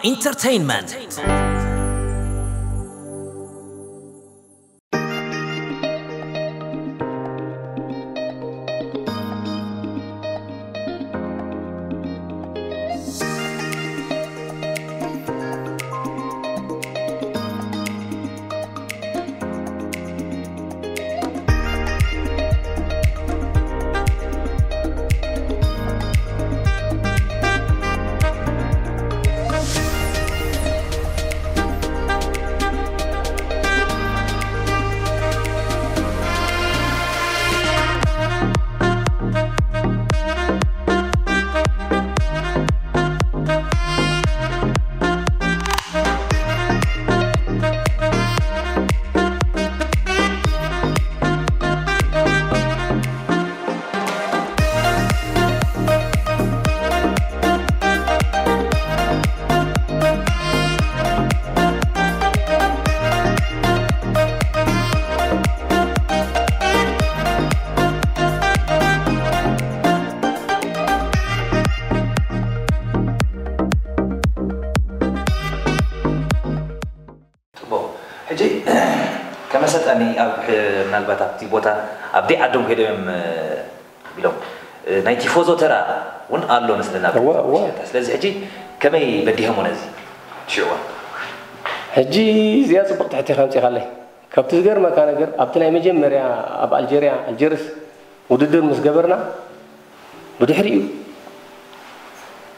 Entertainment. ጽቡቕ። ሕጂ ከመሰጠኒ ኣብ ሕ-፣ ምናልባት ኣብቲ ቦታ ኣብቲ ዓዶም ከይዶም እዮም፣ እ፣ ኢሎም፣ እ፣ ናይ ቲፎዞ ተራ እውን ኣሎ መስለና። እወ፣ እወ። ስለዚ ሕጂ ከመይ በዲሆሞ ነዚ ሽዕዋ? ሕጂ እዚኣ ጽቡቕ ትሕቲ ከምጺኻለይ። ካብቲ ዝገርመካ ነገር ኣብቲ ናይ መጀመርያ ኣብ ኣልጀርያ፣ ኣልጀርስ ውድድር ምስ ገበርና ብድሕሪኡ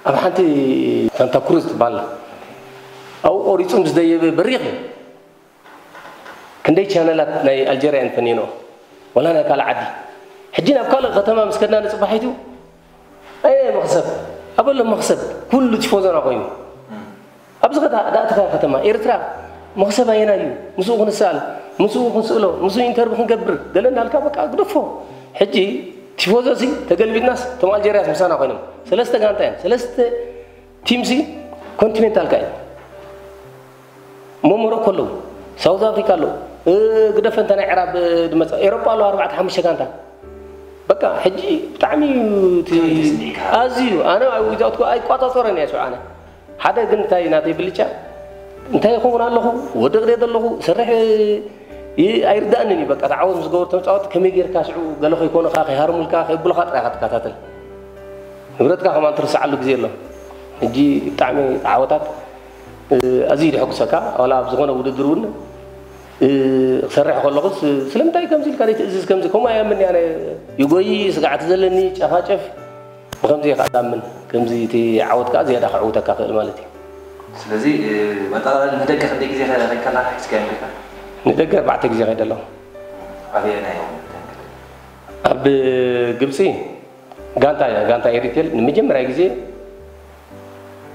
ኣብ ሓንቲ ሳንታ ክሩዝ ትበሃል ኣብኡ ቆሪጹ ምስ ደየበ በሪኽ እዩ። ክንደይ ቻነላት ናይ ኣልጀርያ እንፈኒኖ ወላ ናይ ካልእ ዓዲ። ሕጂ ናብ ካልእ ከተማ ምስ ከድና ንጽባሒቱ ኣየ መኽሰብ ኣበሎ መኽሰብ ኩሉ ቲፎዞና ኮይኑ ኣብዚ ከታ ዳእትኻ ከተማ ኤርትራ መኽሰብ ኣየናይ እዩ? ምስኡ ክንሰኣል፣ ምስኡ ክንስእሎ፣ ምስኡ ኢንተርቪ ክንገብር ገለ እንዳልካ በቃ ግደፎ። ሕጂ ቲፎዞ ሲ ተገልቢጥናስ እቶም ኣልጀርያስ ምሳና ኮይኖም ሰለስተ ጋንታ እየን። ሰለስተ ቲም ሲ ኮንቲኔንታል ካ እዩ። እሞ ሞሮኮ ኣለዉ፣ ሳውዝ ኣፍሪካ ኣለዉ። እ፣ ግደፈ እንተ ናይ ዕራብ ድመጻ ኤሮጳ ኣለዉ ኣርባዕተ ሓሙሽተ ጋንታ። በቃ ሕጂ ብጣዕሚ እዩ እቲ ኣዝዩ ኣነ ዊዛውት ኣይቋጻጸሮን እየ ሽዑ ኣነ ሓደ ግን እንታይ ናተይ ብልጫ እንታይ ይኸውን ኣለኹ ወዲ ቅደድ ኣለኹ ሰርሕ ይ-፣ ኣይርዳእንን እዩ በቃ እቲ ዓወት ምስ ገበሩ ተምፃወት ከመይ ጌርካ ሽዑ ገለ ከይኮኑኻ ከይሃርሙልካ ከይብሉኻ ጥራይ ኢኻ ትከታተል ንብረትካ ከማን ትርስዓሉ ግዜ ኣሎ ሕጂ ብጣዕሚ እቲ ዓወታት እ፣ ኣዝዩ ደሐጉሰካ ዋላ ኣብ ዝኾነ ውድድር እውን እ፣ ክሰርሕ ከለኹስ ስለምንታይ ከምዚ ኢልካ ዘይትእዝዝ ከምዚ ከምኡ ኣየምን ኣነ ይጎይ ስግዓት ዘለኒ ጨፋጨፍ ብኸምዚ እየ ከዓ ዛምን ከምዚ እቲ ዓወት ከዓ ዝያዳ ከዕውተካ ክእል ማለት እዩ ስለዚ እ፣ መጠቓለሊ ንደገ ክንደይ ግዜ ከይድካ ኣለኻ ሒዝካዮም ዲኻ ንደገ ኣርባዕተ ግዜ ከይደ ኣለኹ ኣበየናይ እዮም ኣብ ግብፂ ጋንታ እያ ጋንታ ኤሪቴል ንመጀመርያ ግዜ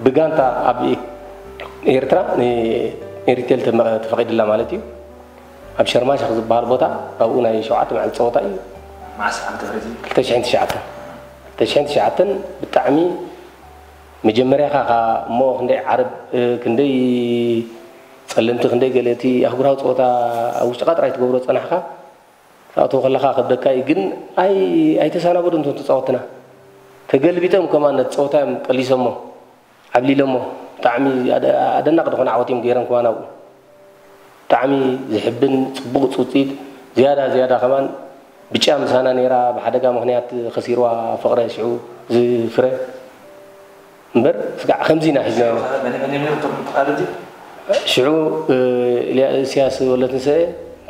ብጋንታ ኣብ ኤርትራ ንኤሪቴል ተመ- ተፈቒድላ ማለት እዩ ኣብ ሸርማሽ ዝበሃል ቦታ ኣብኡ ናይ ሸውዓተ መዓልቲ ፀወታ እዩ መዓስ ዓመተ ምህረት እዩ? ክልተ ሽሕን ትሽዓተን ክልተ ሽሕን ትሽዓተን ብጣዕሚ መጀመርያ ኢኻ እሞ ክንደይ ዓረብ እ፣ ክንደይ ጸለምቲ ክንደይ ገለ እቲ ኣህጉራዊ ጸወታ ኣብ ውሽጥኻ ጥራይ ትገብሮ ጸናሕካ ክትኣትዎ ከለኻ ከብደካ እዩ ግን ኣይ ኣይተሳናበዱ እንቶም ተጻወትና ተገልቢጦም ከማን ነቲ ጸወታ እዮም ቀሊሶሞ ዓብሊሎሞ ብጣዕሚ ኣደ- ኣደናቂ ዝኾነ ዓወት እዮም ገይሮም ከማን ኣብኡ ብጣዕሚ ዝሕብን ጽቡቕ ጽውጽኢት ዝያዳ ዝያዳ ከማን ብጫ ምሳና ነይራ ብሓደጋ ምኽንያት ከሲርዋ ፍቕረ ሽዑ ዝፍረ እምበር ስጋዕ ከምዚ ኢና ሒዝናዮ ሽዑ እልያ እስያስ ወለትንሰኤ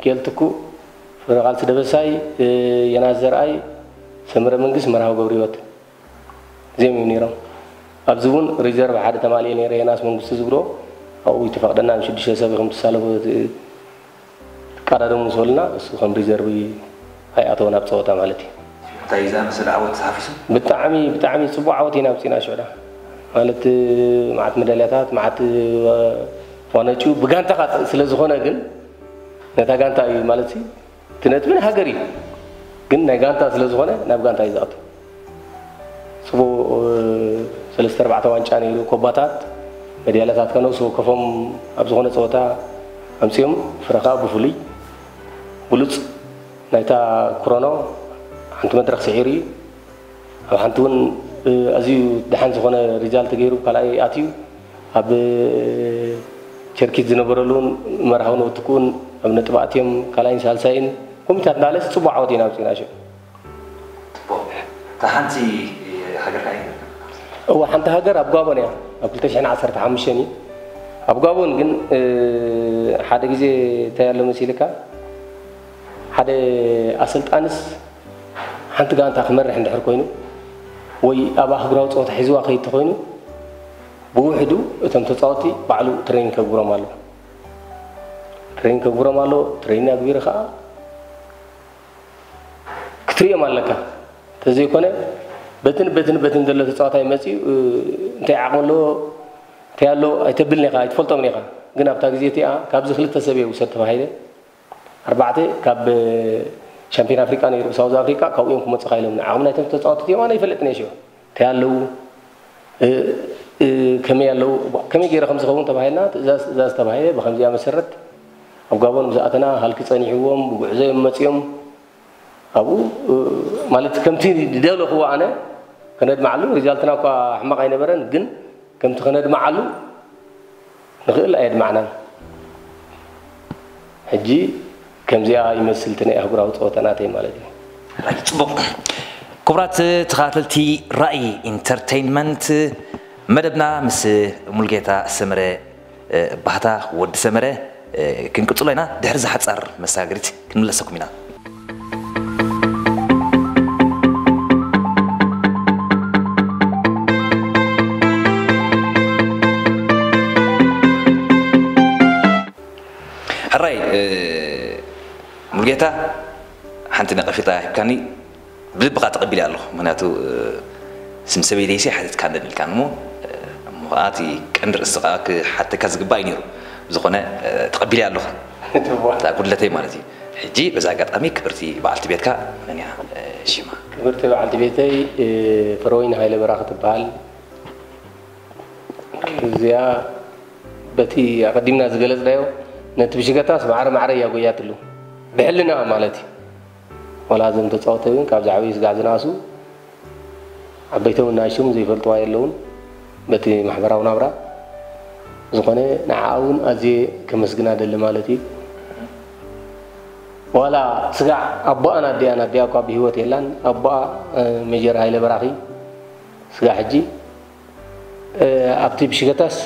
ኬልትኩ ፍረቓልሲ ደበሳይ የናስ ዘርኣይ ሰምረ መንግስት መርሃዊ ገብረ ህይወት እዚኦም እዮም ነይሮም ኣብዚ እውን ሪዘርቭ ሓደ ተማሊኤ ነይረ የናስ መንግስቲ ዝብሎ ኣብኡ ይተፈቕደና ንሽዱሽተ ሰብ ኢኹም ትሳለፉ ትቃዳደሙ ምስ በሉና እሱ ከም ሪዘርቭ ኣይኣተወን ኣብ ፀወታ ማለት እዩ እንታይ እዩ ዝኣመሰለ ዓወት ተሓፊሱ ብጣዕሚ ብጣዕሚ ፅቡቅ ዓወት ኢና ኣምፂና ሽዑ ዳ ማለት መዓት መዳልያታት መዓት ዋነጩ ብጋንታኻ ስለ ዝኾነ ግን ነታ ጋንታ እዩ ማለት እቲ ነጥቢ ናይ ሃገር እዩ ግን ናይ ጋንታ ስለ ዝኾነ ናብ ጋንታ እዩ ዝኣቱ ጽቡቕ ሰለስተ ኣርባዕተ ዋንጫ ነይሩ ኮባታት መድያላታት ከነውስ ወከፎም ኣብ ዝኾነ ፀወታ ኣምፅኦም ፍረ ከዓ ብፍሉይ ብሉፅ ናይታ ክሮኖ ሓንቲ መድረክ ስዒሩ እዩ ኣብ ሓንቲ እውን ኣዝዩ ደሓን ዝኾነ ሪዛልት ገይሩ ካልኣይ ኣትዩ ኣብ ቸርኪት ዝነበረሉ እውን መርሃውን ወትክኡን ኣብ ነጥቢ ኣትዮም ካልኣይን ሳልሳይን ኮሚታት እንዳለስ ጽቡቕ ዓወት ኢና ኣምጺእና ሽዑ። ጽቡቕ። እታ ሓንቲ ሃገርካ እየ። እዋ ሓንቲ ሃገር ኣብ ጓቦን እያ ኣብ ክልተ ሽሕን ዓሰርተ ሓሙሽተን እዩ። ኣብ ጓቦን ግን ሓደ ግዜ እንታይ ኣሎ መሲልካ ሓደ ኣሰልጣንስ ሓንቲ ጋንታ ክመርሕ እንድሕር ኮይኑ ወይ ኣብ ኣህጉራዊ ፀወታ ሒዝዋ ከይድ ተኮይኑ ብውሕዱ እቶም ተፃወቲ ባዕሉ ትሬኒንግ ከግብሮም ኣሎ። ትሬኒንግ ከግብሮም ኣሎ። ትሬኒንግ ኣግቢሩ ከዓ ክትርእዮም ኣለካ። እንተዘይኮነ በትን በትን በትን ዘሎ ተፃዋታይ መፂኡ እንታይ ዓቕሚ ኣለዎ እንታይ ኣለዎ ኣይተብልን ኢኻ ኣይትፈልጦምን ኢኻ። ግን ኣብታ ግዜ እቲኣ ካብዚ ክልተ ሰብ እየ ውሰድ ተባሂለ ኣርባዕተ ካብ ሻምፒዮን ኣፍሪቃ ነይሩ ሳውዝ ኣፍሪቃ ካብኡ እዮም ክመፁኻ ኢሎም ዓቕሚ ናይቶም ተፃወትቲ እዮም ኣነ ይፈልጥን እየ ሽዑ እንታይ ኣለዉ ከመይ ኣለዉ ከመይ ገይረ ከም ዝኸውን ተባሂልና ትእዛዝ ትእዛዝ ተባሂለ ብከምዚኣ መሰረት ኣብ ጋቦን ምስ ኣተና ሃልኪ ፀኒሕዎም ብጉዕዞ እዮም መፂኦም ኣብኡ ማለት ከምቲ ዝደለኽዎ ኣነ ከነድምዓሉ ሪዛልትና እኳ ሕማቕ ኣይነበረን ግን ከምቲ ከነድምዓሉ ንኽእል ኣየድማዕናን። ሕጂ ከምዚኣ ይመስል እቲ ናይ ኣህጉራዊ ፀወታ ናተይ ማለት እዩ። ራይ ፅቡቕ። ክቡራት ተኸታተልቲ ራእይ ኢንተርቴይንመንት መደብና ምስ ሙልጌታ ሰመረ ባህታ ወዲ ሰመረ ክንቅፅሎ ኢና። ድሕሪ ዝሓፃር መሳግሪት ክንምለሰኩም ኢና። ሕራይ ሙልጌታ ሓንቲ ነቐፊታ ሂብካኒ ብልብኻ ተቐቢለ ኣለኹ ምክንያቱ ስም ሰበይተይሲ ሓቲትካንን ኢልካን እሞ እሞ ከዓ እቲ ቀንዲ ርእሲ ከዓ ክሓተካ ዝግባእ እዩ ነይሩ ብዝኾነ ተቐቢለ ኣለኹ እታ ጉድለተይ ማለት እዩ ሕጂ በዚ ኣጋጣሚ ክብርቲ በዓልቲ ቤትካ መን እያ ሽማ ክብርቲ በዓልቲ ቤተይ ፍረወይኒ ሃይለ በራኺ ትበሃል እዚኣ በቲ ኣቐዲምና ዝገለጽናዮ ነቲ ብሽገታስ ማዕረ ማዕረ እያ ጎያትሉ ብሕልናኣ ማለት እዩ ዋላ እዞም ተጻወተ እውን ካብዚ ዓብዪ ስጋዕ ዝነኣሱ ዓበይቶም እናእሽቶም ዘይፈልጥዋ የለውን በቲ ማሕበራዊ ናብራ ዝኾነ ንዓኣ እውን ኣዝየ ከመስግና ደሊ ማለት እዩ ዋላ ስጋዕ ኣቦኣን ኣዲኣን ኣዲኣ እኳ ብህይወት የላን ኣቦኣ ሜጀር ሃይለ በራኺ ስጋዕ ሕጂ ኣብቲ ብሽገታስ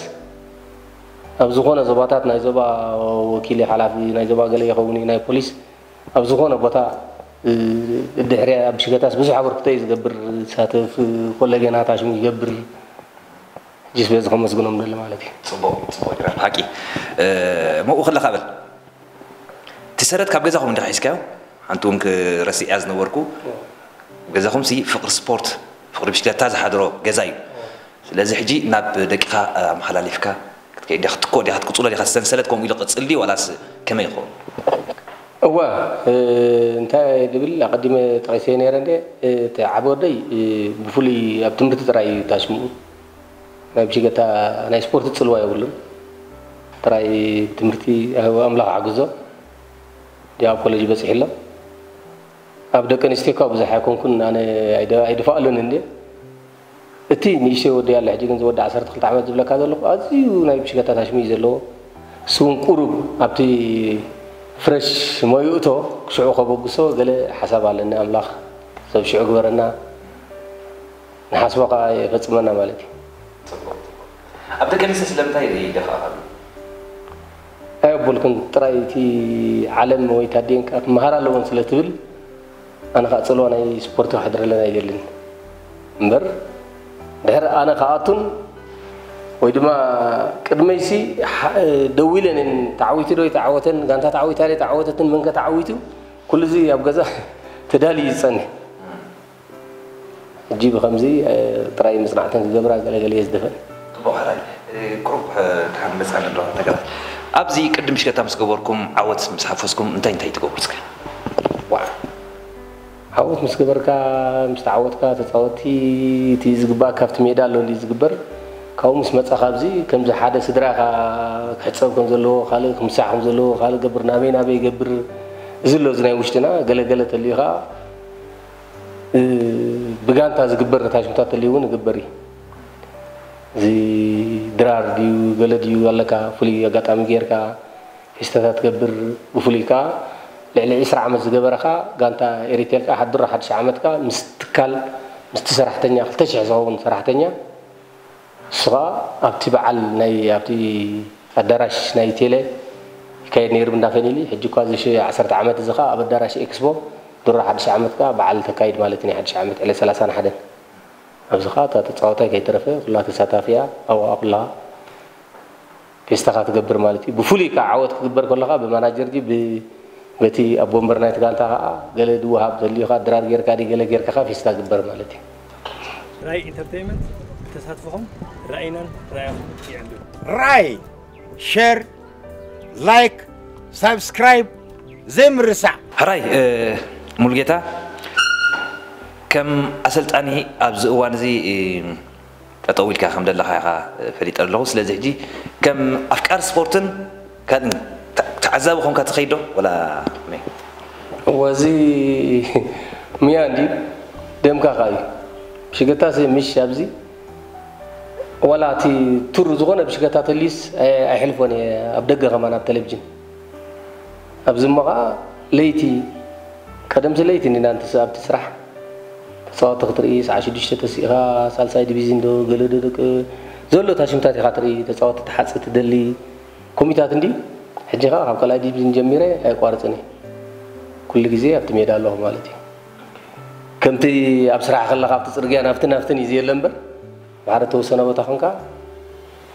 ኣብ ዝኾነ ዞባታት ናይ ዞባ ወኪል ሓላፊ ናይ ዞባ ገለ ይኸውን እዩ ናይ ፖሊስ ኣብ ዝኾነ ቦታ ድሕሪ ኣብ ብሽገታስ ብዙሕ ኣበርክቶ እዩ ዝገብር ዝሳተፍ ኮለገናት ኣሽሙ ይገብር ጅስ በዚ ከመስግኖም ደሊ ማለት እዩ። ጽቡቅ ጽቡቅ ጅራ ሓቂ መኡ ከለካ በል እቲ ሰረት ካብ ገዛኹም እንዳ ሒዝካዮ ሓንቲ እውን ክረስዕ እያ ዝነበርኩ ገዛኹም ሲ ፍቅሪ ስፖርት ፍቅሪ ብሽክለታ ዝሓድሮ ገዛ እዩ ስለዚ ሕጂ ናብ ደቂኻ ኣመሓላሊፍካ ክትከይድ ዲኻ ክትኮ ዲኻ ክትቅፅሎ ዲኻ ሰንሰለት ከምኡ ኢሉ ቅፅል ድዩ ዋላስ ከመይ ይኸውን እወ እንታይ ድብል ኣቐዲመ ጠቒሰ ነይረ እንደ እቲ ዓቢ ወደይ ብፍሉይ ኣብ ትምህርቲ ጥራይ እዩ ታሽምኡ ናይ ብሽገታ ናይ ስፖርት ጽልዋ የብሉን ጥራይ ትምህርቲ ኣምላኽ ዓግዞ ዲኣ ኮሌጅ በጺሑ ኣሎ ኣብ ደቂ ኣንስትዮ እኳ ብዙሕ ኣይኮንኩን ኣነ ኣይድፋኣሉን እንዴ እቲ ንእሽተይ ወዲ ያለ ሕጂ ግን ዝወዲ ዓሰርተ ክልተ ዓመት ዝብለካ ዘለኹ ኣዝዩ ናይ ብሽገታ ታሽሚ እዩ ዘለዎ እሱ እውን ቁሩብ ኣብቲ ፍረሽ ሞይእቶ ሽዑ ከበግሶ ገለ ሓሳብ ኣለኒ ኣምላኽ ሰብ ሽዑ ግበረና ንሓስቦ ከዓ የፈፅመና ማለት እዩ። ኣብ ደቂ ኣንስትዮ ስለምንታይ ደፋእካሉ? ኣየቡልክን ጥራይ እቲ ዓለም ወይ ታዴን ከዓ ክመሃር ኣለዎን ስለ ትብል ኣነ ከዓ ፅልዋ ናይ ስፖርት ክሕድረለን ኣይደልን እምበር ድሕር ኣነ ከኣቱን ወይ ድማ ቅድመይሲ ደው ኢለን ተዓዊቱ ዶ ተዓወተን ጋንታ ተዓዊታ ዶ ተዓወተትን መንከ ተዓዊቱ ኩሉ እዚ ኣብ ገዛ ተዳልዩ ዝፀንሕ ሕጂ ብኸምዚ ጥራይ ምፅናዕተን ክገብራ ገለገለ እየ ዝደፈን። ፅቡቕ ሕራይ ቁሩብ ድሓን መፅኣኒ ኣሎ ነገራት ኣብዚ ቅድም ሽከታ ምስ ገበርኩም ዓወት ምስ ሓፈስኩም እንታይ እንታይ ትገብሩ እስከ? ዋዕ ዓወት ምስ ገበርካ ምስ ተዓወትካ ተፃወቲ እቲ ዝግባእ ካብቲ ሜዳ ኣሎ እንዲ ዝግበር ካብኡ ምስ መፃ ካብዚ ከምዚ ሓደ ስድራኻ ክሕፀብ ከም ዘለዎ ካልእ ክምሳሕ ከም ዘለዎ ካልእ ገብር ናበይ ናበይ ይገብር እዚ ኣሎ እዚ ናይ ውሽጥና ገለገለ ተልዩ ከዓ ብጋንታ ዝግበር ታሽምታት ተልዩ እውን ይግበር እዩ እዚ ድራር ድዩ ገለ ድዩ ኣለካ ፍሉይ ኣጋጣሚ ጌርካ ፌስታታት ትገብር። ብፍሉይ ከዓ ልዕሊ ዕስራ ዓመት ዝገበረኻ ጋንታ ኤሪቴል ከዓ ሓድሮ ሓድሽ ዓመት ከዓ ምስ ትካል ምስቲ ሰራሕተኛ ክልተ ሽሕ ዝኸውን ሰራሕተኛ እሱ ከዓ ኣብቲ በዓል ናይ ኣብቲ ኣዳራሽ ናይ ቴሌ ይካየድ ነይሩ እንዳፈኒሊ። ሕጂ እኳ እዚ ሽ- ዓሰርተ ዓመት እዚ ከዓ ኣብ ኣዳራሽ ኤክስፖ ድሮ ሓድሽ ዓመት ከዓ በዓል ተካይድ ማለት እዩ። ናይ ሓድሽ ዓመት ዕለት ሰላሳን ሓደን ኣብዚ ከዓ እታ ተፃዋታይ ከይተረፈ ኩላ ተሳታፊያ ኣብኣ ኩላ ፌስታኻ ትገብር ማለት እዩ። ብፍሉይ ከዓ ዓወት ክግበር ከሎ ከዓ ብማናጀር ድዩ ብ- በቲ ኣብ ወንበር ናይቲ ጋንታ ከዓ ገለ ድወሃብ ተልዩ ከዓ ድራር ጌርካ ድዩ ገለ ጌርካ ከዓ ፌስታ ግበር ማለት እዩ። ራይ ኢንተርቴይንመንት ብተሳትፎኹም ራእይናን ራእይኹም ይዕንብብ። ራይ ሸር ላይክ ሳብስክራይብ ዘይምርሳዕ። ሕራይ ሙሉጌታ፣ ከም ኣሰልጣኒ ኣብዚ እዋን እዚ ጠጠው ኢልካ ከም ዘለኻ ኢኻ ፈሊጠ ኣለኹ። ስለዚ ሕጂ ከም ኣፍቃሪ ስፖርትን ካልእን ተዓዛቢ ኮንካ ትኸይድ ዶ ወላ ከመይ? ወዚ ሙያ እንዲ ደምካ ኸዓ እዩ። ብሽገታሲ ምሽ ኣብዚ ዋላ እቲ ቱር ዝኾነ ብሽገታ ተልዩስ ኣይ- ኣይሕልፎን እየ ኣብ ደገ ከማን ኣብ ቴሌቪዥን ኣብዚ እሞ ኸዓ ለይቲ ቀደምሲ ለይቲ እንዲና ንትስ ኣብቲ ስራሕ ተፃወቲ ክትርኢ ሰዓ ሽዱሽተ ተሲእኻ ሳልሳይ ዲቪዝን ዶ ገለ ዶ ደቂ ዘሎ ታሽምታት ኢኻ ትርኢ ተፃወቲ ትሓፅ ትደሊ ኮሚታት እንዲ ሕጂ ኸዓ ካብ ካልኣይ ዲቪዝን ጀሚረ ኣይቋርፅን እየ ኩሉ ግዜ ኣብቲ ሜዳ ኣለኹ ማለት እዩ ከምቲ ኣብ ስራሕ ከለኻ ኣብቲ ፅርግያ ናብቲ ናብትን እዩ ዘየለ እምበር ብሓደ ተወሰነ ቦታ ኮንካ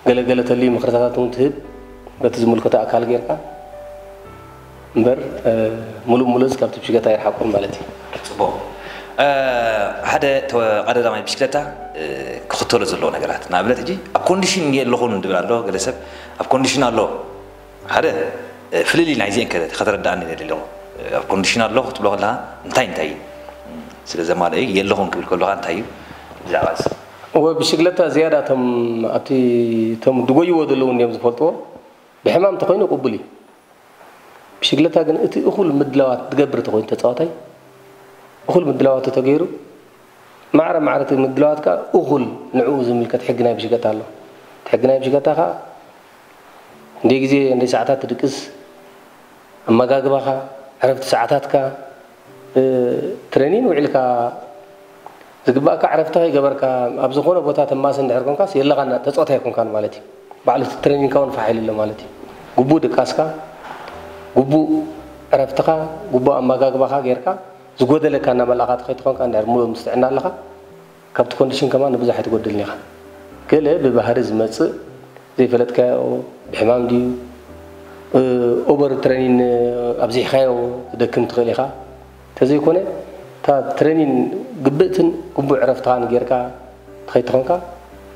ገለገለ ተልዩ ምክርታታት እውን ትህብ በቲ ዝምልከቶ ኣካል ጌርካ እምበር ሙሉእ ሙሉእ ካብቲ ብሽገታ ይርሓቁም ማለት እዩ። ፅቡቅ። ሓደ ተወ- ቀዳዳማይ ብሽክለታ ክኽተሎ ዘለዎ ነገራት ንኣብነት ሕጂ ኣብ ኮንዲሽን የለኹን ድብል ኣሎ ገለ ሰብ ኣብ ኮንዲሽን ኣሎ ሓደ ፍልልይ ናይዚአን ከ- ከተረድኣኒ ደሊ ኣለኹ ኣብ ኮንዲሽን ኣሎ ክትብሎ ከለካ እንታይ እንታይ ስለ ዘማልአ እዩ የለኹን ክብል ከለካ እንታይ እዩ ብዛዕባ እዚ እወ ብሽግለታ ዝያዳ እቶም ኣብቲ እቶም ድጎይዎ ዘለዉ እንዲዮም ዝፈልጥዎ ብሕማም ተኮይኑ ቅቡል እዩ ብሽግለታ ግን እቲ እኩል ምድላዋት ዝገብር ተኮይኑ ተፃዋታይ እኩል ምድላዋት ተተገይሩ ማዕረ ማዕረ እቲ ምድላዋት ከዓ እኩል ንዕኡ ዝምልከት ሕጊ ናይ ብሽገታ ኣሎ እቲ ሕጊ ናይ ብሽገታ ከዓ እንደ ግዜ እንደ ሰዓታት ትድቅስ ኣመጋግባኻ ዕረፍቲ ሰዓታትካ ትሬኒን ውዒልካ ዝግባእካ ዕረፍቲ ከይገበርካ ኣብ ዝኾነ ቦታ ተማሲ እንድሕር ኮንካስ የለኻን ተፃዋታይ ኣይኮንካን ማለት እዩ ባዕሉ እቲ ትሬኒንካ እውን ፋሕ ኢሉ ኣሎ ማለት እዩ ግቡእ ድቃስካ ግቡእ ዕረፍትኻ ግቡእ ኣመጋግባኻ ጌርካ ዝጎደለካ እናመላእኻ ተኸይትኾንካ እንድሕር ሙሉእ ምስ ጥዕና ኣለኻ ካብቲ ኮንዲሽን ከማን ንብዙሕ ኣይትጎድልን ኢኻ ገለ ብባህሪ ዝመፅእ ዘይፈለጥካዮ ብሕማም ድዩ ኦቨር ትረኒን ኣብዚሕካዮ ትደክም ትኽእል ኢኻ ተዘይኮነ እታ ትረኒን ግብእትን ግቡእ ዕረፍትኻን ጌርካ ትኸይድ ተኾንካ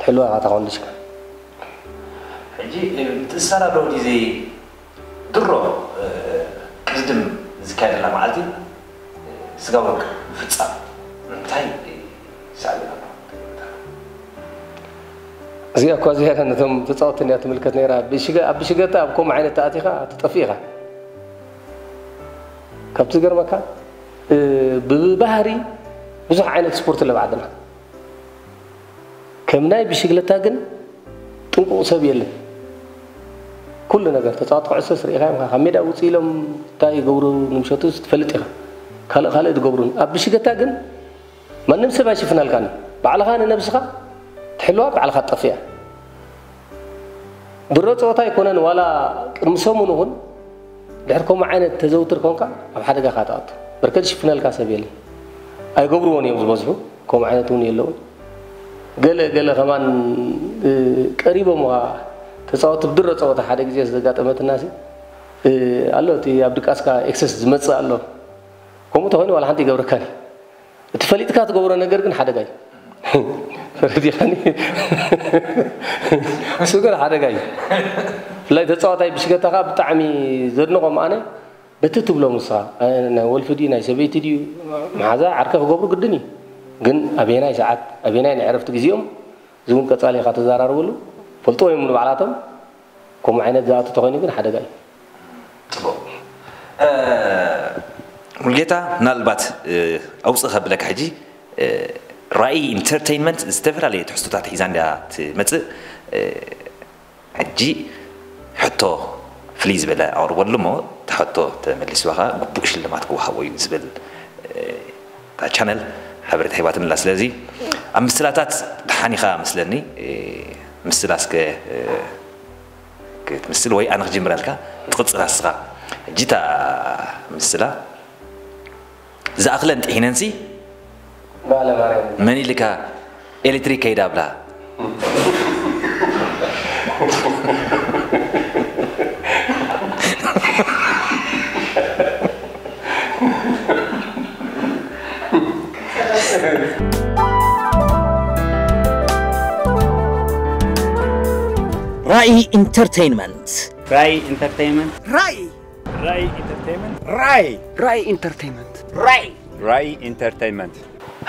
ትሕልዋ ኢኻ እታ ኮንዲሽንካ ሕጂ ምትእስሳር ኣለዎ ድዩ ዘይ ድሮ ቅድም ዝካየደላ መዓልቲ ስጋ ወርቅ ምፍፃም እንታይ ሳዕቤን ኣለዎ? እዚኣ እኳ ዝያዳ ነቶም ተፃወትቲ እያ ትምልከት ነይራ ኣብ ብሽገታ ኣብ ከምኡ ዓይነት ተኣቲኻ ትጠፍእ ኢኻ ካብቲ ዝገርመካ ብባህሪ ብዙሕ ዓይነት ስፖርት ኣለብ ዓድና ከም ናይ ብሽግለታ ግን ጥንቁቕ ሰብ የለን ኩሉ ነገር ተፃወቲ ኩዕሶ ስርኢኻ ኢኻ ካብ ሜዳ ውፅእ ኢሎም እንታይ ይገብሩ ንምሸቱ ትፈልጥ ኢኻ ካልእ ካልእ ትገብሩን ኣብ ብሽገታ ግን ማንም ሰብ ኣይሽፍናልካን ባዕልኻ ንነብስኻ ትሕልዋ ባዕልኻ ትጠፍያ ድሮ ፀወታ ኣይኮነን ዋላ ቅድሚ ሰሙን እውን ድሕር ከምኡ ዓይነት ተዘውትር ኮንካ ኣብ ሓደጋ ካትኣቱ በርከት ዝሽፍነልካ ሰብ የለን ኣይገብርዎን እዮም ዝበዝሑ ከምኡ ዓይነት እውን የለውን ገለ ገለ ከማን ቀሪቦም ተፃወቲ ብድሮ ፀወታ ሓደ ግዜ ዘጋጠመትና ኣሎ እቲ ኣብ ድቃስካ ኤክሰስ ዝመፅእ ኣሎ ከምኡ ተኮይኑ ዋላ ሓንቲ ይገብረካን እቲ ፈሊጥካ ትገብሮ ነገር ግን ሓደጋ እዩ ፈረዲኻኒ እሱ ግን ሓደጋ እዩ ብፍላይ ተፃዋታይ ብሽገታ ከዓ ብጣዕሚ ዘድንቆም ኣነ በቲ ትብሎ ንስኻ ናይ ወልፊ ድዩ ናይ ሰበይቲ ድዩ መሓዛ ዓርከ ክገብሩ ግድን እዩ ግን ኣበየናይ ሰዓት ኣበየናይ ናይ ዕረፍቲ ግዜኦም እዚ እውን ቀፃሊ ኢኻ ተዘራርበሉ ፈልጥዎ እዮም ንባዕላቶም ከምኡ ዓይነት ዝኣቱ ተኾይኑ ግን ሓደጋ እዩ ፅቡቅ ሙልጌታ ምናልባት ኣውፅእ ከብለካ ሕጂ ራእይ ኢንተርቴይንመንት ዝተፈላለየ ትሕዝቶታት ሒዛ እንድያ ትመፅእ ሕጂ ሕቶ ፍልይ ዝበለ ኣቕርበሉ እሞ፣ እቲ ሕቶ ተመሊስዋ ኸዓ ግቡእ ሽልማት ክወሃቦ እዩ ዝብል፣ እ፣ እታ ቻነል ሓበሬታ ሂባትንላ። ስለዚ ኣብ ምስላታት ደሓን ኢኻ መስለኒ። እ፣ ምስላ እስከ፣ እ፣ ክትምስል ወይ ኣነ ክጅምረልካ፣ ትቕጽል ንስኻ። ሕጂ እታ ምስላ ዝኣኽለን ጥሒነንሲ፣ በዓለ ማርያም። መን ኢልካ ኤሌክትሪክ ከይዳ ኣብላ? ራኢ ኢንተርቴይንመንት። ራይ ኢንተርቴይንመንት። ራይ። ራይ ኢንተርቴይንመንት። ራይ። ራይ ኢንተርቴይንመንት። ራይ። ራይ ኢንተርቴይንመንት።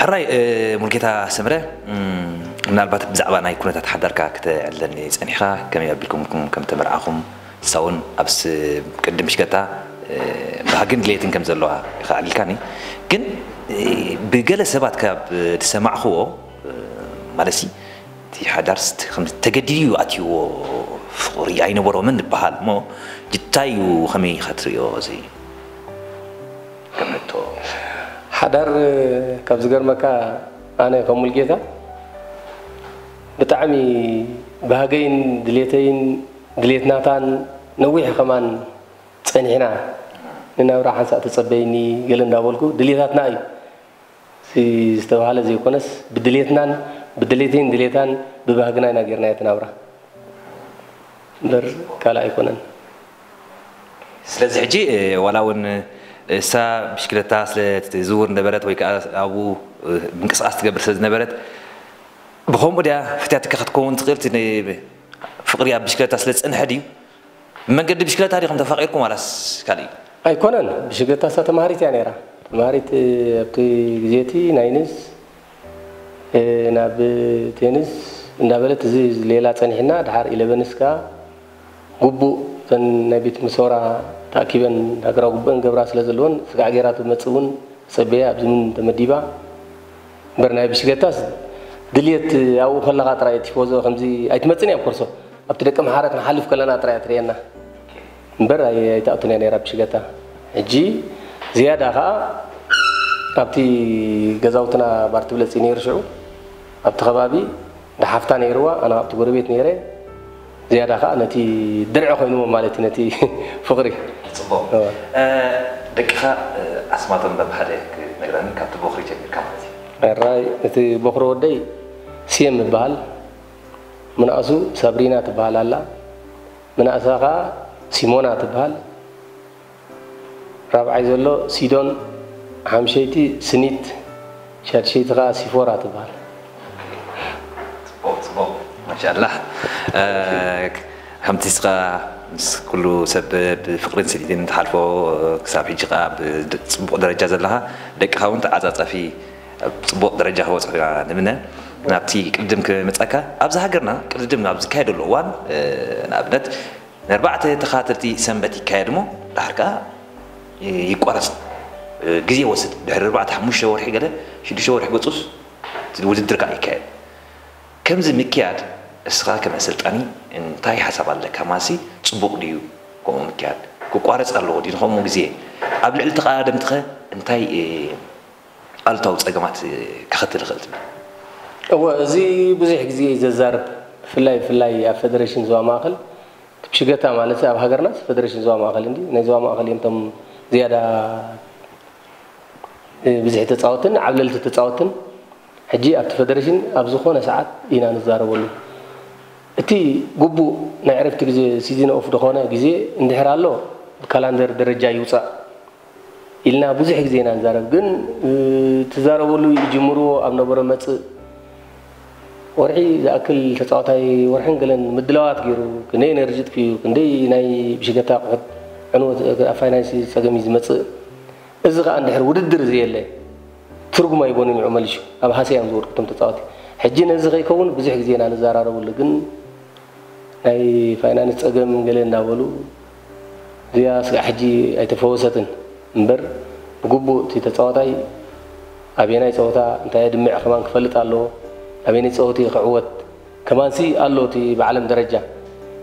ሕራይ፣ እ፣ ሙልጌታ ሰምረ፣ እም፣ ምናልባት ብዛዕባ ናይ ኩነታት ሓዳርካ ክተዕልለኒ ጸኒሕካ፣ ከመይ ኣቢልኩም ኢልኩም ከም ተመርዓኹም፣ ንሳ እውን ኣብ ስ-፣ ቅድም ሽገታ፣ እ፣ ባህግን ድሌትን ከም ዘለዋ ኢኻ ኣዕሊልካኒ። ግን፣ እ፣ ብገለ ሰባት ካብ ዝሰማዕኽዎ፣ እ፣ ማለትሲ፣ እቲ ሓዳርስ ከም ተገዲዱ እዩ ኣትይዎ፣ ፍቕሪ ኣይነበሮምን ይበሃል እሞ፣ እንታይ እዩ፣ ከመይ ኢኻ ትርእዮ እዚ? ከም ሕቶ። ሓዳር፣ ካብ ዝገርመካ፣ ኣነ ከም ሙልጌታ ብጣዕሚ ባህገይን ድሌተይን ድሌት ናታን ነዊሕ ከማን ጸኒሕና፣ ንናብራ ሓንሳእ ተጸበይኒ ገለ እንዳበልኩ፣ ድሌታትና እዩ። እዚ ዝተባህለ ዘይኮነስ፣ ብድሌትናን ብድሌተይን ድሌታን ብባህግና ኢና ጌርናዮ እቲ ናብራ እምበር ካልእ ኣይኮነን። ስለዚ ሕጂ፣ እ፣ ዋላ እውን እሳ ብሽክለታ ስለ ትዝውር ነበረት ወይ ከዓ ኣብኡ፣ እ፣ ምንቅስቓስ ትገብር ስለ ዝነበረት፣ ብኸምኡ ድያ ፈትያትካ ክትከውን ትኽእል? እቲ ን-፣ ፍቕሪ ኣብ ብሽክለታ ስለ ዝጸንሐ ድዩ? ብመንገዲ ብሽክለታ ዲኹም ተፋቒርኩም ዋላስ ካልእ እዩ? ኣይኮነን። ብሽክለታ እሳ ተማሃሪት እያ ነይራ። ተማሃሪት፣ እ፣ ኣብቲ ግዜ እቲ ናይ ንስ፣ እ፣ ናብ ቴንስ እንዳበለት እዚ ሌላ ጸኒሕና፣ ድሓር ኢለቨንስ ከኣ ግቡእ እተን ናይ ቤት ትምህርቲ ሰውራ ተኣኪበን ሃገራዊ ግቡእን ገብራ ስለ ዘለወን፣ ስጋዕ ገይራ ትመጽእ እውን ጸበያ ኣብዚ ምን ተመዲባ። እምበር ናይ ብሽክለታስ ድልየት ኣብኡ ከለኻ ጥራይ ቲፎዞ ከምዚ ኣይትመጽእን እያ ኣብ ኮርሶ። ኣብቲ ደቂ ኣምሓረ ክንሓልፍ ከለና ጥራይ እያ ትርእየና። እምበር ኣይ-፣ ኣይትኣቱን እያ ነይራ ብሽክለታ። ሕጂ ዝያዳ ኸኣ ኣብቲ ገዛውትና ባር ትብለጺ ነይሩ ሽዑ። ኣብቲ ከባቢ ደሓፍታ ነይርዋ፣ ኣነ ኣብቲ ጎረቤት ነይረ። ዝያዳ ኸኣ ነቲ ድርዒ ኮይንዎ ማለት እዩ፣ ነቲ ፍቕሪ። ጽቡቕ። እወ። እ፣ ደቅኻ፣ እ፣ ኣስማቶም በብሓደ ክትነግረኒ፣ ካብቲ ቦኽሪ ጀሚርካ ማለት እዩ። ሕራይ፣ እቲ ቦኽሪ ወደይ ስየም ይበሃል። ምንኣሱ ሳብሪና ትበሃል ኣላ። ምንኣሳ ኸኣ ሲሞና ትበሃል። ራብዓይ ዘሎ ሲዶን፣ ሓምሸይቲ ስኒት፣ ሻድሸይቲ ኸኣ ሲፎራ ትበሃል። ጽቡቕ፣ ጽቡቕ። ማሻኣላህ። እ፣ ከምቲ እስኻ ምስ ኩሉ ሰብ ብፍቕርን ስኒትን ትሓልፎ፣ ክሳብ ሕጂ ኸኣ ብጽቡቕ ደረጃ ዘለኻ፣ ደቅኻ እውን ተዓጻጻፊ ኣብ ጽቡቕ ደረጃ ክበጽሑ ኢና ንምነ። ናብቲ ቅድም ክመጻካ፣ ኣብዚ ሃገርና ቅድም ኣብ ዝካየደሉ እዋን፣ እ፣ ንኣብነት ንኣርባዕተ ተኸታተልቲ ሰንበት ይካየድ እሞ፣ ድሓር ከኣ ይ-፣ ይቋረጽ። እ፣ ግዜ ይወስድ። ድሕሪ ኣርባዕተ፣ ሓሙሽተ ወርሒ ገለ፣ ሽዱሽተ ወርሒ ገጹስ እቲ ውድድር ከኣ ይካየድ። ከምዚ ምክያድ፣ እስኻ ከም ኣሰልጣኒ እንታይ ሓሳብ ኣለካ? ማሲ ጽቡቕ ድዩ ከምኡ ምክያድ? ክቋረጽ ኣለዎ ድዩ ንኸምኡ ግዜ? ኣብ ልዕሊ ተቐዳደምትኸ እንታይ፣ እ፣ ኣሉታዊ ጸገማት፣ እ፣ ከኸትል ይኽእል ትብል? እወ፣ እዚ ብዙሕ ግዜ እዩ ዘዛርብ። ብፍላይ፣ ብፍላይ ኣብ ፈደረሽን ዞባ ማእከል፣ እቲ ብሽገታ ማለት ኣብ ሃገርናስ ፈደረሽን ዞባ ማእከል እንዲ፣ ናይ ዞባ ማእከል እዮም እቶም ዝያዳ፣ እ፣ ብዙሕ ተጻወትን ዓብለልቲ ተጻወትን። ሕጂ ኣብቲ ፈደረሽን ኣብ ዝኾነ ሰዓት ኢና ንዛረበሉ። እቲ ግቡእ ናይ ዕረፍቲ ግዜ፣ ሲዝን ኦፍ ዝኾነ ግዜ እንድሕር ኣሎ፣ ብካላንደር ደረጃ ይውጻእ። ኢልና ብዙሕ ግዜ ኢና ንዛረብ። ግን፣ እ፣ ትዛረበሉ ይጅምርዎ ኣብ ነበሮ መጽእ ወርሒ ዝኣክል ተጻዋታይ ወርሕን ገለን ምድላዋት ገይሩ፣ ክንደይ ኤነርጂ ጥፊኡ፣ ክንደይ ናይ ብሽገታ ኣቑሑት ዕንወት፣ ኣብ ፋይናንስ ጸገም እዩ ዝመጽእ። እዚ ኸኣ እንድሕር ውድድር ዘየለ ትርጉም ኣይቦን እዩ ንዑ መሊሹ ኣብ ሃሰያ እዮም ዝወድቁ እቶም ተጻወቲ። ሕጂ ነዚ ከይከውን ብዙሕ ግዜ ኢና ንዘራረበሉ፣ ግን ናይ ፋይናንስ ጸገም ገለ እናበሉ እዚኣ ስጋዕ ሕጂ ኣይተፈወሰትን እምበር፣ ብግቡእ እቲ ተጻዋታይ ኣበየናይ ጸወታ እንታይ የድምዕ ከማን ክፈልጥ ኣለዎ። ኣበየናይ ጸወቲ ክዕወት ከማንሲ ኣሎ እቲ ብዓለም ደረጃ።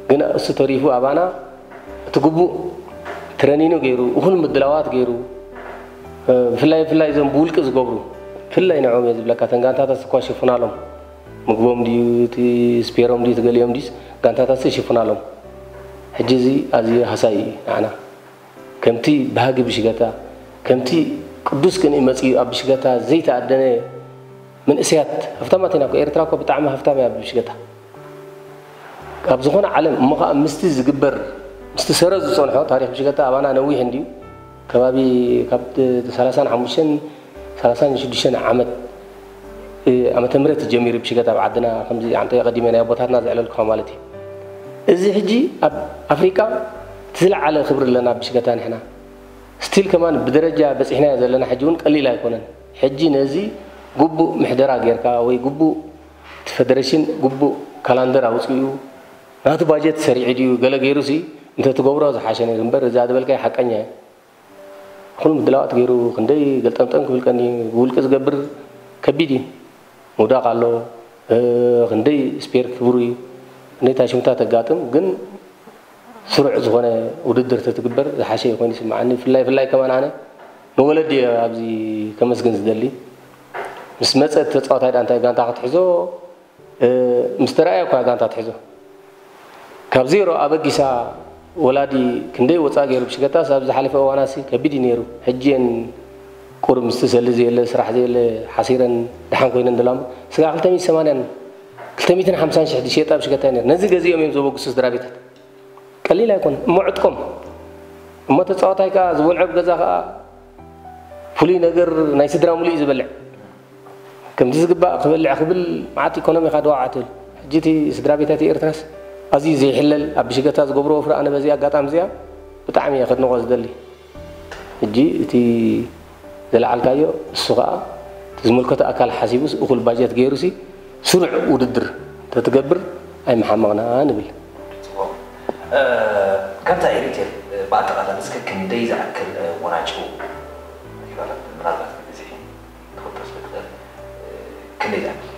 ግን እሱ ተሪፉ ኣባና እቲ ግቡእ ትረኒኑ ገይሩ፣ እኹል ምድላዋት ገይሩ፣ ብፍላይ ብፍላይ እዞም ብውልቂ ዝገብሩ፣ ብፍላይ ንዕኦም እየ ዝብለካ፣ እተን ጋንታታት እኳ ሽፉናሎም፣ ምግቦም ድዩ እቲ ስፔሮም ድዩ እቲ ገሊኦም ድዩስ፣ ጋንታታት ሽፉናሎም። ሕጂ እዚ ኣዝዩ ሃሳይ እዩ ንዓና። ከምቲ ባህጊ ብሽገታ፣ ከምቲ ቅዱስ ቅንኢ መጺኡ ኣብ ብሽገታ ዘይተኣደነ መንእሰያት ሃፍታማት ኢና እኮ። ኤርትራ እኮ ብጣዕሚ ሃፍታም እያ ብብሽገታ። ኣብ ዝኾነ ዓለም እሞ ኸኣ ምስቲ ዝግበር፣ ምስቲ ሰረዝ ዝጸንሖ ታሪኽ ብሽገታ ኣባና ነዊሕ እንድዩ። ከባቢ ካብ ሰላሳን ሓሙሽተን ሰላሳን ሽዱሽተን ዓመት፣ እ፣ ዓመተ ምህረት ጀሚሩ ብሽገታ ኣብ ዓድና ከምዚ ኣንተ ቀዲመ ናይ ኣቦታትና ዘዕለልኩኻ ማለት እዩ። እዚ ሕጂ ኣብ ኣፍሪቃ እቲ ዝለዓለ ክብሪ ኣለና ብሽገታ ንሕና። ስቲል ከማን ብደረጃ በጺሕናዮ ዘለና ሕጂ እውን ቀሊል ኣይኮነን። ሕጂ ነዚ ግቡእ ምሕደራ ጌርካ ወይ ግቡእ እቲ ፈደረሽን ግቡእ ካላንደር ኣውጺኡ ናቱ ባጀት ሰሪዑ ድዩ ገለ ገይሩ ሲ እንተትገብሮ ዝሓሸ ነይሩ እምበር እዛ ዝበልካዮ ሓቀኛ እዩ። ኩሉ ምድላዋት ገይሩ ክንደይ ገልጠምጠም ክብል ቀኒ ብውልቂ ዝገብር ከቢድ እዩ። ምውዳቕ ኣሎ፣ እ፣ ክንደይ ስፔር ክብሩ እዩ፣ ክንደይ ታሽምታ ተጋጥም፣ ግን ስሩዕ ዝኾነ ውድድር ተትግበር ዝሓሸ ኮይኑ ይስምዓኒ። ፍላይ ፍላይ ከማን ኣነ ንወለዲ እየ ኣብዚ ከመስግን ዝደሊ። ምስ መጸት ተጻዋታይ ዳ እንታይ ጋንታ ክትሕዞ፣ እ፣ ምስ ተረኣየ እኳ ጋንታ ትሕዞ። ካብ ዜሮ ኣበጊሳ ወላዲ ክንደይ ወጻእ ገይሩ ብሽገታስ ኣብ ዝሓለፈ እዋናሲ ከቢድ እዩ ነይሩ። ሕጂ እየን ቁሩብ ምስቲ ሰሊ ዘየለ፣ ስራሕ ዘየለ ሓሲረን ደሓን ኮይነን ደላ እሞ፣ ስጋ ክልተ ሚእቲ ሰማንያን ክልተ ሚእትን ሓምሳን ሽሕ ዝሸጣ ብሽገታ እዩ ነይሩ። ነዚ ገዚኦም እዮም ዘበግሱ ስድራ ቤታት። ቀሊል ኣይኮነን። እሞ ዕጥቆም፣ እሞ ተጻዋታይ ከኣ ዝበልዖ ኣብ ገዛ ከኣ ፍሉይ ነገር ናይ ስድራ ሙሉእ እዩ ዝበልዕ። ከምቲ ዝግባእ ክበልዕ ክብል መዓት ኢኮኖሚ ኢኻ ድዋዕ ትብል። ሕጂ እቲ ስድራ ቤታት ኤርትራስ ኣዝዩ ዘይሕለል፣ ኣብ ብሽገታ ዝገብሮ ወፍሪ ኣነ በዚ ኣጋጣሚ እዚኣ ብጣዕሚ እየ ከድንቖ ዝደሊ። ሕጂ እቲ ዘለዓልካዮ እሱ ከኣ እቲ ዝምልከቶ ኣካል ሓሲቡስ እኹል ባጀት ገይሩሲ ስሩዕ ውድድር ተትገብር ኣይምሓመቕና ንብል። ጽቡቕ። እ፣ ከምታ ኤሪቴል፣ እ፣ ብኣጠቓላሊ እስከ ክንደይ ዝኣክል፣ እ፣ ወናጭ ረኺባ ኣላ? ምናልባት ብብዝሒ ክትጠቕስ ትኽእል፣ እ፣ ክንደይ ዝኣክል?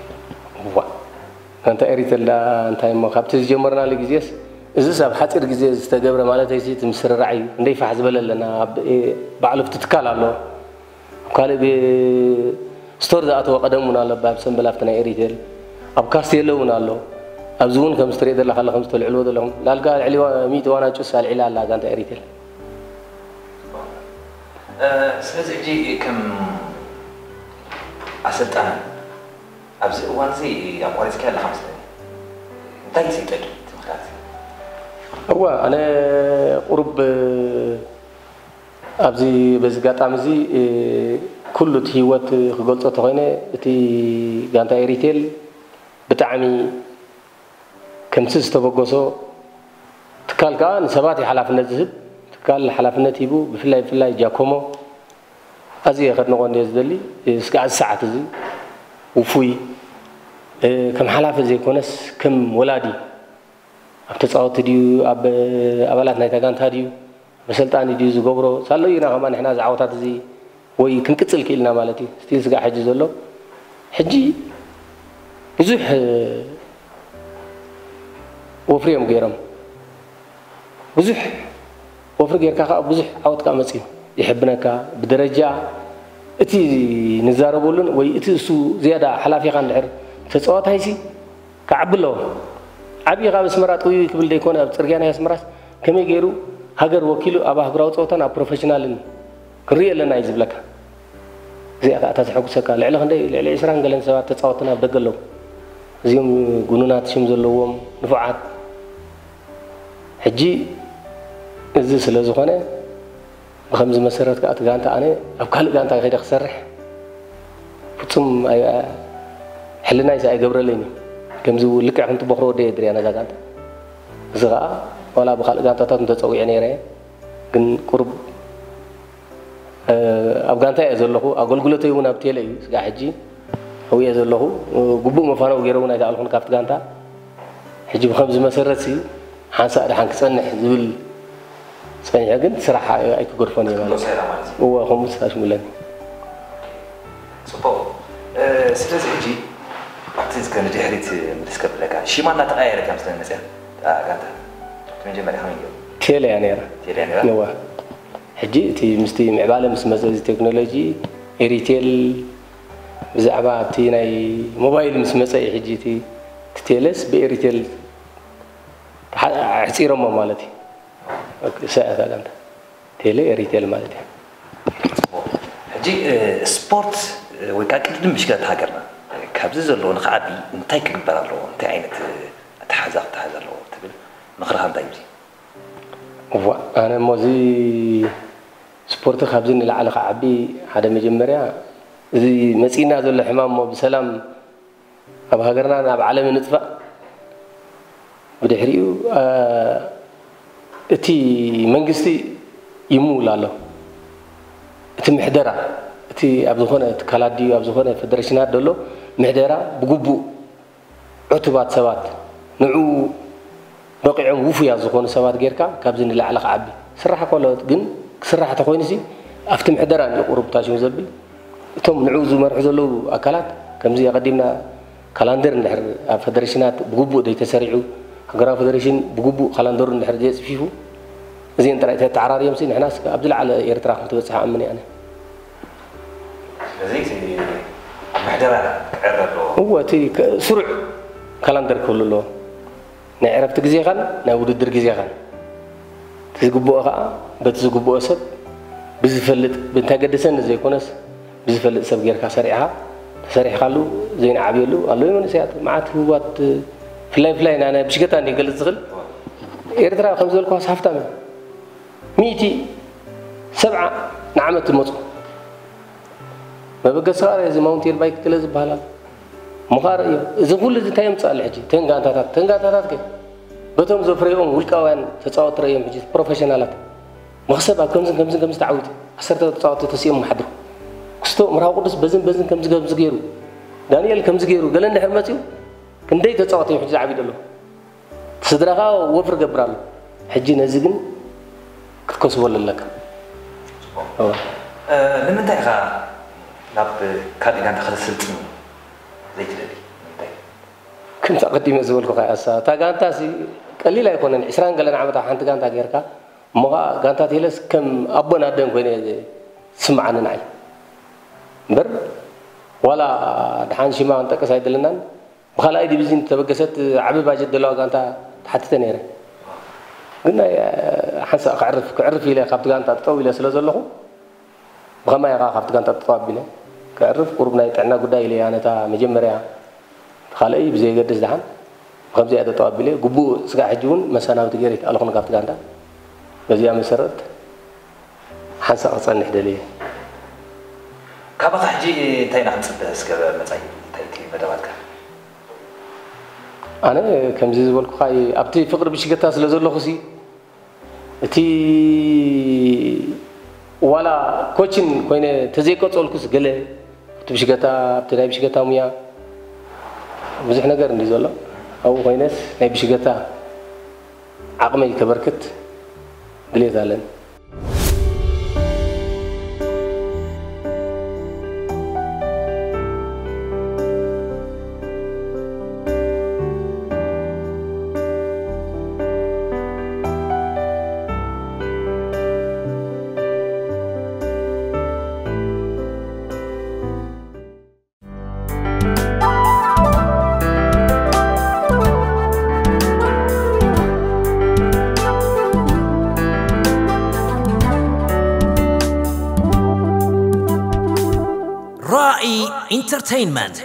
እዋ፣ ጋንታ ኤሪቴል ደኣ እንታይ እሞ፣ ካብቲ ዝጀመርናሉ ግዜስ፣ እዝስ ኣብ ሓጺር ግዜ ዝተገብረ ማለተይሲ፣ እቲ ምስርራዕ እዩ። ክንደይ ፋሕ ዝበለ ኣለና፣ ኣብ፣ እ፣ ባዕሉ ኣብቲ ትካል ኣሎ። ኣብ ካልእ ብ-፣ ስቶር ዝኣተወ ቀደም እውን ኣሎ፣ ኣብ ሰምበል ኣብቲ ናይ ኤሪቴል፣ ኣብ ካስቴሎ እውን ኣሎ። ኣብዚ እውን ከምዚ ትሪኦ ዘለኻ ኣሎ፣ ከምዚ ተልዕልዎ ዘለኹም። ላልጋ ልዕሊ ዋ-፣ ሚእቲ ዋናጩስ ኣልዒላ ኣላ ጋንታ ኤሪቴል። እ፣ ስለዚ ሕጂ ከም ኣሰልጣኒ ኣብዚ እዋን እዚ ኣቋሪጽካዮ ኣለኻ መስለኒ። እንታይ ይሰይጠሉ ትምህርታት? እወ፣ ኣነ ቁሩብ ኣብዚ፣ በዚ ኣጋጣሚ እዚ፣ እ፣ ኩሉ እቲ ህይወት ክገልጾ ተኾይነ፣ እቲ ጋንታ ኤሪቴል ብጣዕሚ ከምቲ ዝተበገሶ ትካል ከኣ ንሰባት እዩ ሓላፍነት ዝህብ። ትካል ሓላፍነት ሂቡ፣ ብፍላይ፣ ብፍላይ ጃኮሞ ኣዝየ ከድንቖ እንድየ ዝደሊ። እስካዕ እዚ ሰዓት እዚ ውፉይ፣ እ፣ ከም ሓላፊ ዘይኮነስ ከም ወላዲ ኣብ ተጻወትቲ ድዩ፣ ኣብ ኣባላት ናይታ ጋንታ ድዩ፣ ኣብ ኣሰልጣኒ ድዩ ዝገብሮ? ሳሎ ኢና ከማን ንሕና እዚ ዓወታት እዚ ወይ ክንቅጽል ክኢልና ማለት እዩ። ስቲል ስጋዕ ሕጂ ዘሎ፣ ሕጂ ብዙሕ ወፍሪ እዮም ገይሮም። ብዙሕ ወፍሪ ጌርካ ከኣ ብዙሕ ዓወት ከኣ መጽዩ ይሕብነካ። ብደረጃ እቲ ንዛረበሉን ወይ እቲ እሱ ዝያዳ ሓላፊኻ እንድሕር ተጻዋታይሲ ክዓቢ ኣለዎ። ዓብዪ ካብ ኣስመራ ጥውይ ክብል ዘይኮነ፣ ኣብ ጽርግያ ናይ ኣስመራስ ከመይ ገይሩ ሃገር ወኪሉ ኣብ ኣህጉራዊ ጸወታን ኣብ ፕሮፌሽናልን ክንርኢ ኣለና እዩ ዝብለካ። እዚኣ ከኣ እታ ዘሐጉሰካ፣ ልዕሊ ክንደይ፣ ልዕሊ ዕስራን ገለን ሰባት ተጻወትና ኣብ ደገ ኣለዉ። እዚኦም ጉኑናት ሽም ዘለዎም ንፉዓት። ሕጂ እዚ ስለ ዝኾነ፣ ብኸምዚ መሰረት ከኣ እቲ ጋንታ ኣነ ኣብ ካልእ ጋንታ ከይደ ክሰርሕ ፍጹም ኣይ-፣ ሕልናይስ ኣይገብረለይን እዩ። ከምዚ ልክዕ ከምቲ ቦኽሮ ወደይ እየ ድርያ ነዛ ጋንታ። እዚ ከኣ ዋላ ብኻልእ ጋንታታት እንተጸዊዐ ነይረ እየ፣ ግን ቁሩብ፣ እ፣ ኣብ ጋንታ እየ ዘለኹ። ኣገልግሎተይ እውን ኣብ ቴለ እዩ። ስጋዕ ሕጂ ኣብኡ እየ ዘለኹ። እ፣ ግቡእ መፋነዊ ገይረ እውን ኣይተኣልኹን ካብቲ ጋንታ። ሕጂ ብኸምዚ መሰረት ሲ ሓንሳእ ደሓን ክጸንሕ ዝብል ጸኒሐ፣ ግን ስራሕ ኣይ-፣ ኣይክገድፎን እየ ማለት እዩ። ሰይራ ማለት እዩ። እወ፣ ከምኡ ተሳሽሙለኒ። ጽቡቕ። እ፣ ስለዚ ሕጂ ኣብቲ እስከ ንድሕሪት ምልስ ከብለካ፣ ሽማ እናተቐያየረት እያ ምስለን መጽያ፣ እታ ጋንታ። መጀመርያ ከመይ ነይሩ? ቴለ እያ ነይራ። ቴለ ነይራ? እዋ ሕጂ እቲ ምስቲ ምዕባለ ምስ መፀ እዚ ቴክኖሎጂ ኤሪቴል ብዛዕባ እቲ ናይ ሞባይል ምስ መፀ እዩ ሕጂ እቲ እቲ ቴለስ ብኤሪቴል ሓ- ኣሕፂሮሞ ማለት እዩ። ኦኬ፣ ሰ- እታ ጋንታ ቴለ ኤሪቴል ማለት እዩ። ሕጂ ስፖርት ወይ ከዓ ቅድድም ብሽክለታ ሃገርና ካብዚ ዘለዎ ንክዓቢ እንታይ ክግበር ኣለዎ? እንታይ ዓይነት ኣተሓዛ ክተሓዝ ኣለዎ ትብል? ምኽርኻ እንታይ እዩ? እዋ ኣነ እሞ እዚ ስፖርት ካብዚ ንላዕሊ ክዓቢ ሓደ መጀመርያ እዚ መፂና ዘሎ ሕማም እሞ ብሰላም ኣብ ሃገርና ናብ ዓለም ንጥፋእ። ብድሕሪኡ እቲ መንግስቲ ይምውል ኣሎ። እቲ ምሕደራ እቲ ኣብ ዝኾነ ትካላት ድዩ ኣብ ዝኾነ ፌደሬሽናት ዘሎ ምሕደራ ብግቡእ ዕቱባት ሰባት ንዕኡ በቂዖም ውፉያት ዝኾኑ ሰባት ጌርካ ካብዚ ንላዕሊ ክዓቢ ስራሕ ከሎ ግን ክስራሕ ተኮይኑሲ ኣብቲ ምሕደራ ንቁሩብ ታሽሙ ዘብል እቶም ንዕኡ ዝመርሑ ዘለዉ ኣካላት ከምዚ ኣቐዲምና ካላንደር እንድሕር ኣብ ፈደሬሽናት ብግቡእ ዘይተሰሪዑ ሃገራዊ ፈደሬሽን ብግቡእ ካላንደሩ እንድሕር ዘየፅፊፉ እዚን ጥራይ ተተዓራርዮም ሲ ንሕናስ ኣብ ዝለዓለ ኤርትራ ከም ትበፅሕ ኣምን ኣነ። ስለዚ እቲ ምሕደራ ክዕረ ኣለዎ። እወ እቲ ስሩዕ ካላንደር ክህሉ ኣለዎ። ናይ ዕረፍቲ ግዜኻን ናይ ውድድር ግዜኻን እቲ ዝግብኦ ከዓ በቲ ዝግብኦ ሰብ ብዝፈልጥ ብእንታይ ገደሰኒ ዘይኮነስ ብዝፈልጥ ሰብ ጌርካ ሰሪዕኻ ተሰሪሕካሉ ዘይንዓብየሉ ኣለዉ መንእሰያት መዓት ህቡባት ፍላይ ፍላይ ናይ ብሽገታ እንዲ ገልፅ ዝኽእል ኤርትራ ከም ዝበልኳስ ሃፍታም እያ። ሚእቲ ሰብዓ ንዓመት ትመፁ መበገሲ ከዓ እዚ ማውንቴን ባይክ ክለ ዝበሃል ኣሎ። ምዃር እዩ እዚ ኩሉ እዚ እንታይ የምፅእ ኣሎ ሕጂ ተን ጋንታታት ተን ጋንታታት ከ በቶም ዘፍረዮም ውልቃውያን ተፃወቲ ረእዮም ሕጂ ፕሮፌሽናላት መክሰብ ኣብ ከምዝን ከምዝን ከምዚ ተዓዊቱ ዓሰርተ ተፃወቲ ተሲኦም ሓድሩ ክስቶ ምርሃው ቅዱስ በዝን በዝን ከምዚ ከምዚ ገይሩ ዳንኤል ከምዚ ገይሩ ገለ እንድሕር መፅኡ ክንደይ ተፃወቲ እዮም ሕጂ ዝዓብዩ ዘሎ ስድራኻ ወፍር ገብር ኣሎ ሕጂ ነዚ ግን ክትከስበሉ ኣለካ ንምንታይ ኢኻ ናብ ካልእ ጋንታ ክትስልጥን ዘይትደሊ? ንምንታይ? ከምቲ ኣቐዲመ ዝበልኩኻ እያ እሳ እታ ጋንታ ሲ ቀሊል ኣይኮነን ዕስራን ገለን ዓመታ ሓንቲ ጋንታ ጌርካ እሞ ኸዓ ጋንታ ቴለስ ከም ኣቦን ኣደን ኮይነ ዝስምዓኒ ንዓይ እምበር ዋላ ድሓን ሽማ ክንጠቅስ ኣይደለናን ብኻልኣይ ዲቪዝን ዝተበገሰት ዓቢ ባጀት ዘለዋ ጋንታ ተሓቲተ ነይረ ግን ናይ ሓንሳእ ክዕርፍ ክዕርፍ ኢለ ካብቲ ጋንታ ጠጠው ኢለ ስለ ዘለኹ ብኸማይ ኢኻ ካብቲ ጋንታ ጠጠው ኣቢለ ክዕርፍ ቁሩብ ናይ ጥዕና ጉዳይ ኢለ እያ ነታ መጀመርያ ካልኣይ ብዘየገድስ ደሓን ብከምዚኣ ጠጠው ኣቢለ ግቡእ ስጋዕ ሕጂ እውን መሰናብቲ ገይረ ኣይተኣለኹን ካብቲ ጋንታ በዚኣ መሰረት ሓንሳእ ክፀንሕ ደልየ ካባኻ ሕጂ እንታይ ኢና ክንፅበ እስከ መፃኢ እንታይ እቲ መደባትካ ኣነ ከምዚ ዝበልኩኻ ኣብቲ ፍቅሪ ብሽገታ ስለ ዘለኹ ሲ እቲ ዋላ ኮችን ኮይነ ተዘይቀፀልኩስ ገለ ኣብቲ ብሽገታ ኣብቲ ናይ ብሽገታ ሙያ ብዙሕ ነገር እንዲ ዘሎ ኣብኡ ኮይነስ ናይ ብሽገታ ዓቕመይ ከበርክት ድሌት ኣለኒ። ራኢ ኢንተርቴይንመንት